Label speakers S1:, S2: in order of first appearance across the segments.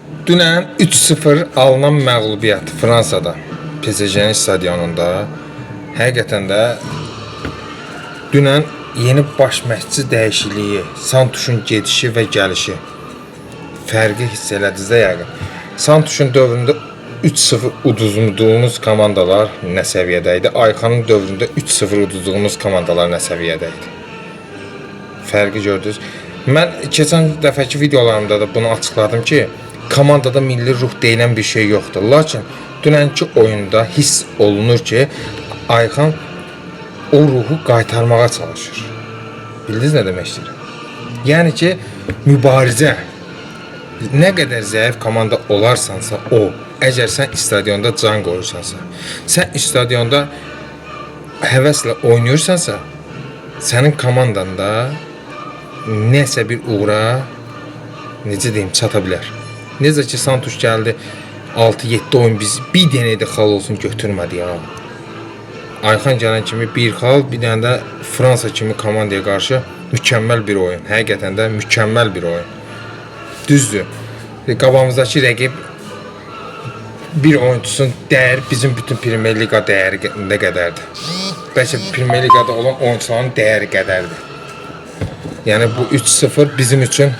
S1: Dünən 3-0 alınan məğlubiyyət Fransada, PSG-nin stadionunda həqiqətən də dünən yeni baş məşqçi dəyişikliyi, Santuşun gedişi və gəlişi fərqi hiss elədiniz də yəqin. Santuşun dövründə 3-0 uduzduğumuz komandalar nə səviyyədə idi? Ayxanın dövründə 3-0 uduzduğumuz komandalar nə səviyyədə idi? Fərqi gördünüz. Mən keçən dəfəki videolarımda da bunu açıqladım ki, komandada milli ruh deyilən bir şey yoxdur. Lakin dünənki oyunda hiss olunur ki, Ayxan o ruhu qaytarmağa çalışır. Bildiniz nə demək istəyirəm? Yəni ki, mübarizə nə qədər zəif komanda olarsansa o, əgər sən stadionda can qoyursansa, sən stadionda həvəslə oynayırsansa, sənin komandanda nəsə bir uğura necə deyim, çata bilər. Necə ki Santuş gəldi 6-7 oyun biz bir dənə də xal olsun götürmədi ya. Ayxan gələn kimi bir xal, bir dənə də Fransa kimi komandaya qarşı mükəmməl bir oyun. Həqiqətən də mükəmməl bir oyun. Düzdür. Qabağımızdakı rəqib bir oyunçusunun dəyəri bizim bütün Premyer Liqa dəyəri nə qədərdir. Bəlkə Premyer Liqada olan oyunçuların dəyəri qədərdir. Yəni bu 3-0 bizim üçün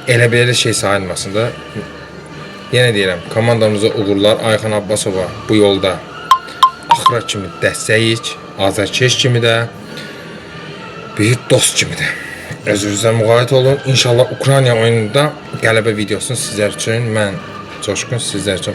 S1: elə belə şey sayılmasın da. Yenə deyirəm, komandamıza uğurlar. Ayxan Abbasova bu yolda axıra kimi dəstəyik, azarkeş kimi də, bir dost kimi də. Özünüzə müğayət olun. İnşallah Ukrayna oyununda qələbə videosunu sizlər üçün mən Coşqun sizlər üçün